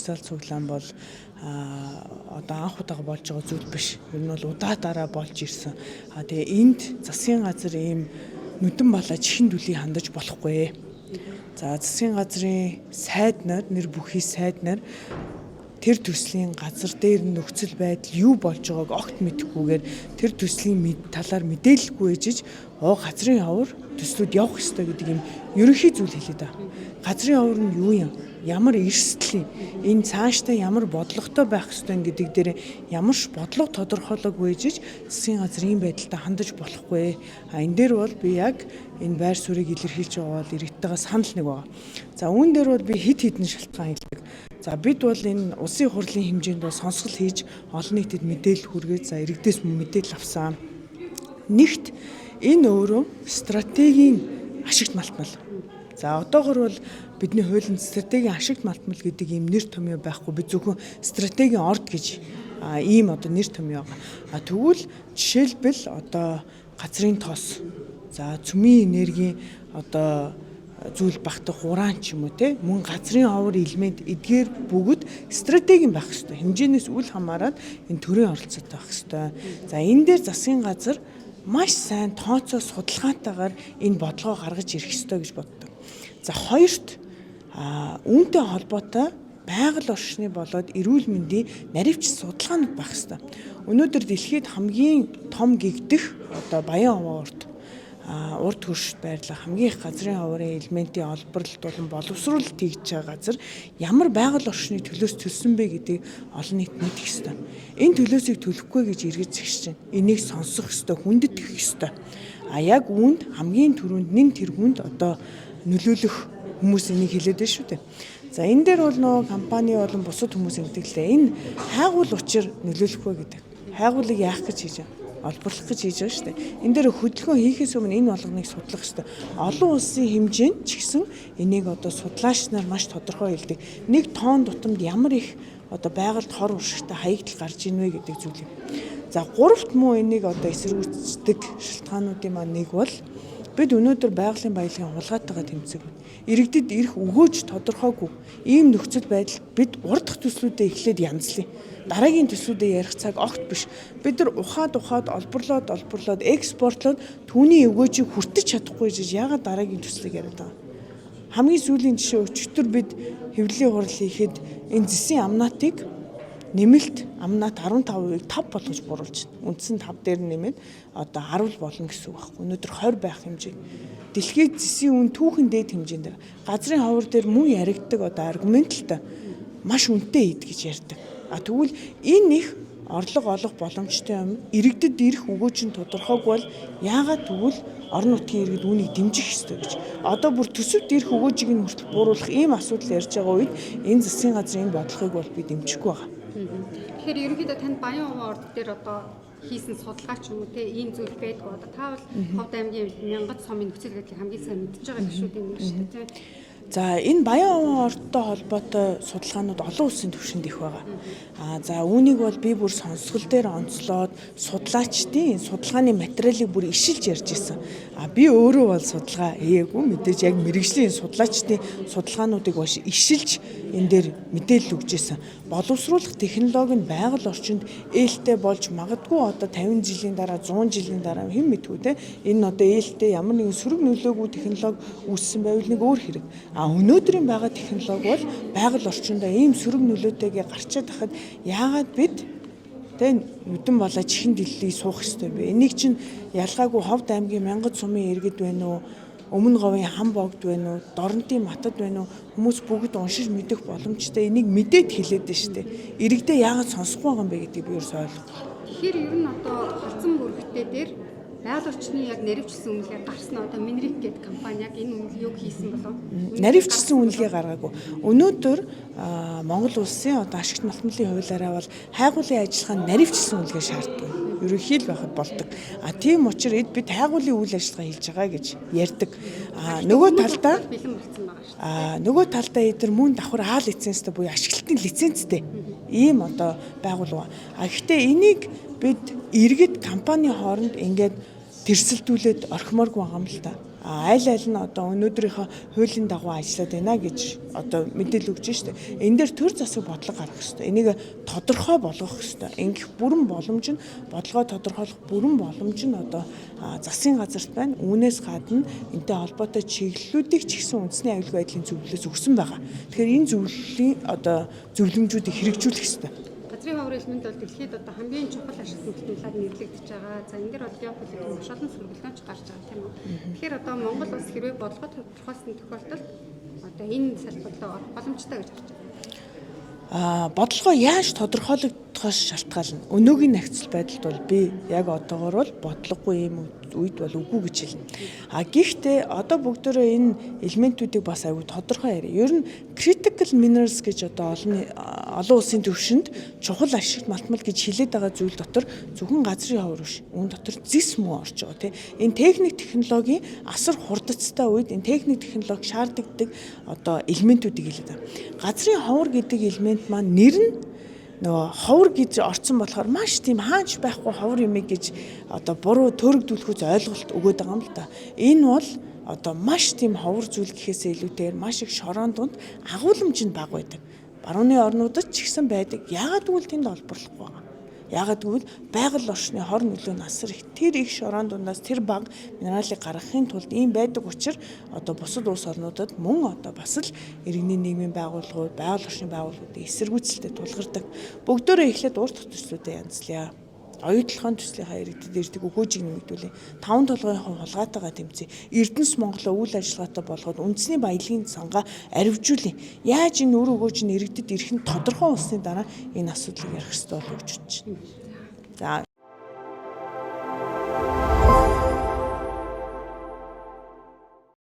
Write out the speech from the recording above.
дижитал цуглаан бол одоо анх удаага болж байгаа зүйл биш. Ер нь бол удаа дараа болж ирсэн. Тэгээ энд засгийн газар ийм нүдэн балаа чихэн дүлий хандаж болохгүй. За, засгийн газрын сайд нар, нэр бүхий сайд нар тэр төслийн газар дээр нөхцөл байдал юу болж байгааг огт мэдэхгүйгээр, тэр төслийн талаар мэдээлэлгүй ээжиж газрын ховор төслүүд явах ёстой гэдэг юм ерөнхий зүйл хэлээд байгаа. Газрын ховор нь юу юм? Ямар эрсдэл юм? Энэ цаашдаа ямар бодлоготой байх ёстой гэдэг дээр ямар ч бодлого тодорхойлоогүй ээжиж засгийн газар ийм байдалтай хандаж болохгүй. А энэ дээр бол би яг энэ байр суурийг илэрхийлж байгаа бол иргэдтэйгээ санал нэг байгаа. За, үүн дээр бол би хэд хэдэн шалтгаан хэлдэг. За, бид бол энэ улсын хурлын хэмжээнд бол сонсгол хийж, олон нийтэд мэдээлэл хүргэж, за, иргэдээс мэдээлэл авсан. Нэгт, энэ өөрөө стратегийн ашигт малтмал. За, одоогор бол бидний хуулинд стратегийн ашигт малтмал гэдэг ийм нэр томьёо байхгүй. Бид зөвхөн стратегийн орд гэж ийм одоо нэр томьёо байгаа. А тэгвэл жишээлбэл одоо газрын тос, за, цөмийн энергийн одоо зүйл багтах уран ч юм уу, те, мөн газрын ховор элемент, эдгээр бүгд стратегийн байх ёстой. Хэмжээнээс үл хамааран энэ төрийн оролцоотой байх ёстой. За, энэ дээр засгийн газар маш сайн тооцоо судалгаатайгаар энэ бодлогоо гаргаж ирэх ёстой гэж боддог. За, хоёрт, үүнтэй холбоотой байгаль орчны болоод эрүүл мэндийн наривч судалгаанууд байх ёстой. Өнөөдөр дэлхийд хамгийн том гэгдэх одоо Баян овоо урд урд хөршид байрлах хамгийн их газрын ховрын элементийн олборлолт болон боловсруулалт хийж байгаа газар ямар байгаль орчны төлөөс төлсөн бэ гэдгийг олон нийт мэдэх ёстой. Энэ төлөөсийг төлөхгүй гэж эргэж зэгшиж байна. Энийг сонсох ёстой, хүндэтгэх ёстой. А яг үүнд хамгийн түрүүнд нэн тэргүүнд одоо нөлөөлөх хүмүүс энийг хэлээд байна шүү дээ. За, энэ дээр бол нөгөө компани болон бусад хүмүүс ингэдэг лээ. Энэ хайгуул учир нөлөөлөхгүй гэдэг. Хайгуулыг яах гэж хийж байгаа? Олборлох гэж хийж байгаа шүү дээ. Энэ дээр хөдөлгөөн хийхээс өмнө энэ болгоныг судлах хэрэгтэй. Олон улсын хэмжээнд ч гэсэн энийг одоо судлаач нар маш тодорхой хэлдэг. Нэг тоон тутамд ямар их одоо байгальд хор уршигтай хаягдал гарч ийн вэ гэдэг зүйл юм. За, гуравт мөн энийг одоо эсэргүүцдэг шалтгаануудын маань нэг бол бид өнөөдөр байгалийн баялагын хулгайтайгаа тэмцэх. Иргэдэд ирэх өгөөж тодорхойгүй ийм нөхцөл байдалд бид урдах төслүүдээ эхлээд янзлая. Дараагийн төслүүдээ ярих цаг огт биш. Бид нар ухаад ухаад, олборлоод олборлоод, экспортлоод түүний өгөөжийг хүртэж чадахгүй гэж яагаад дараагийн төслийг яриад байгаа? Хамгийн сүүлийн жишээ, өчигдөр бид хэвлэлийн хурал хийхэд энэ зэсийн амнатыг нэмэлт амнат 15%-ыг 5 болгож буруулж байна. Үндсэн 5 дээр нэмээд одоо 10 болно гэсэн үг байхгүй. Өнөөдөр 20 байх хэмжээ. Дэлхийд зэсийн үн түүхэн дээд хэмжээнд. Газрын ховор дээр мөн яригддаг одоо аргумент л та маш үнэтэй хийд гэж ярьдаг. А тэгвэл энэ их орлого олох боломжтой юм. Иргэдэд ирэх өгөөж нь тодорхойгүй бол яагаад тэгвэл орон нутгийн иргэд үүнийг дэмжих ёстой гэж. Одоо бүр төсөвт ирэх өгөөжийг нь хүртэл бууруулах ийм асуудал ярьж байгаа үед энэ засгийн газрын энэ бодлогыг бол би дэмжихгүй байгаа. Тэгэхээр ерөнхийдөө танд Баян овоо орд дээр одоо хийсэн судалгаа ч юм уу, те, ийм зүйл байдгүй. Одоо та бол Ховд аймгийн Мянгат сумын нөхцөл байдлыг хамгийн сайн мэдж байгаа гишүүдийн нэг шүү дээ, те. За, энэ Баян овоо ордтой холбоотой судалгаанууд олон улсын түвшинд их байгаа. А за, үүнийг бол би бүр сонсгол дээр онцлоод судлаачдын судалгааны материалыг бүр ишилж ярьж ирсэн. А би өөрөө бол судалгаа хийгээгүй, мэдээж яг мэрэгжлийн судлаачдын судалгаануудыг баш ишилж энэ дээр мэдээлэл өгч ирсэн. Боловсруулах технологи нь байгаль орчинд ээлтэй болж магадгүй, одоо 50 жилийн дараа, 100 жилийн дараа хэн мэдгүй, те, энэ одоо ээлтэй ямар нэгэн сөрөг нөлөөгүй технологи үүссэн байвал нэг өөр хэрэг. А өнөөдрийн байгаа технологи бол байгаль орчиндөө ийм сөрөг нөлөөтэйгээ гарчаад тахад яагаад бид тэ нүдэн болоо чихэн дэллий суух ёстой бэ? Энийг чинь ялгаагүй Ховд аймгийн Мянгат сумын иргэд байна уу? Өмнө говийн Хам богд байна уу? Доронтын Матад байна уу? Хүмүүс бүгд уншиж мэдэх боломжтой. Энийг мэдээд хэлээд нь штэ. Иргэдээ яагаад сонсохгүй байгаа юм бэ гэдгийг би ерөөсөө ойлгохгүй. Тэгэхээр ер нь одоо халдсан бүрэгтэй дээр байгаль орчны яг наривчлсан үнэлгээ гарсан, одоо Минрик гэдэг компани яг энэ үнэлгээ юг хийсэн болов? Наривчлсан үнэлгээ гаргаагүй. Өнөөдөр Монгол улсын одоо ашигт малтмалын хуулиараа бол хайгуулын ажиллагаанд наривчлсан үнэлгээ шаарддаг. Ерөнхий л байхад болдог. А тийм учраас эд бид хайгуулын үйл ажиллагаа хийж байгаа гэж ярьдаг. А нөгөө талдаа бэлэн болсон байгаа шүү. А нөгөө талдаа эдэр мөн давхар А лицензтэй буюу ашиглалтын лицензтэй ийм одоо байгууллага. А гэхдээ энийг бид иргэд компани хооронд ингээд тэрсэлдүүлээд орхимооргүй байгаа юм л та. Аль аль нь одоо өнөөдрийнхөө хуулийн дагуу ажиллаад байна гэж одоо мэдээлэл өгч штэ. Энэ дээр төр засаг бодлого гаргах хэрэгтэй. Энийг тодорхой болгох хэрэгтэй. Ингэх бүрэн боломж нь, бодлогоо тодорхойлох бүрэн боломж нь одоо засгийн газарт байна. Үүнээс гадна энтэй холбоотой чиглэлүүдийг ч гэсэн үндэсний аюулгүй байдлын зөвлөлөөс өгсөн байгаа. Тэгэхээр энэ зөвлөлийн одоо зөвлөмжүүдийг хэрэгжүүлэх хэрэгтэй. Газрын ховор элемент бол дэлхийд одоо хамгийн чухал ашиг сонирхлоор нэрлэгдэж байгаа. За энэ дээр бол геополитик маш олон сөргөлдөөнч гарч байгаа, тийм үү. Тэгэхээр одоо Монгол улс хэрвээ бодлого тодорхойлсон тохиолдолд одоо энэ салбар руу орох боломжтой гэж харж байна. Бодлогоо яаж тодорхойлогдохоос шалтгаална. Өнөөгийн нөхцөл байдалд бол би яг одоогор бол бодлогогүй юм үед бол үгүй гэж хэлнэ. Гэхдээ одоо бүгдөө энэ элементүүдийг бас аюу тодорхой яриа. Ер нь critical minerals гэж одоо олон улсын түвшинд чухал ашигт малтмал гэж хэлээд байгаа зүйл дотор зөвхөн газрын ховор биш. Үүн дотор зэс мөн орж байгаа, тийм. Энэ техник технологийн асар хурдацтай үед энэ техник технологи шаардлагатай одоо элементүүдийг хэлээд байгаа. Газрын ховор гэдэг элемент маань нэр нь нөгөө ховор гэж орцсон болохоор маш тийм хаач байхгүй ховор юм гэж одоо буруу төөрөгдүүлэхүйц ойлголт өгөөд байгаа юм л да. Энэ бол одоо маш тийм ховор зүйл гэхээсээ илүүтэйгээр маш их шорон дунд агуулмж нь бага байдаг. Барууны орнуудад ч гэсэн байдаг. Яагаад гэвэл тэнд олборлохгүй байгаа. Яагаад гэвэл байгаль орчны хор нөлөө нь асар их. Тэр их шорон дундаас тэр бага минералыг гаргахын тулд ийм байдаг учраас одоо бусад улс орнуудад мөн одоо бас л иргэний нийгмийн байгууллагууд, байгаль орчны байгууллагуудын эсэргүүцэлтэй тулгардаг. Бүгдөө эхлээд урт төслүүдэд янзлая. Оюутлахын төслийнхаа иргэдэд ирдэг өгөөжийг нэмэгдүүлье. Таван толгойн хулгайтайгаа тэмцье. Эрдэнэс Монголоо үйл ажиллагаатай болгоод үндэсний баялагын сангаа аривжуулъя. Яаж энэ үр өгөөж нь иргэдэд ирэх нь тодорхой болсны дараа энэ асуудлыг ярих хэрэгтэй болов уу гэж бодож байна. За.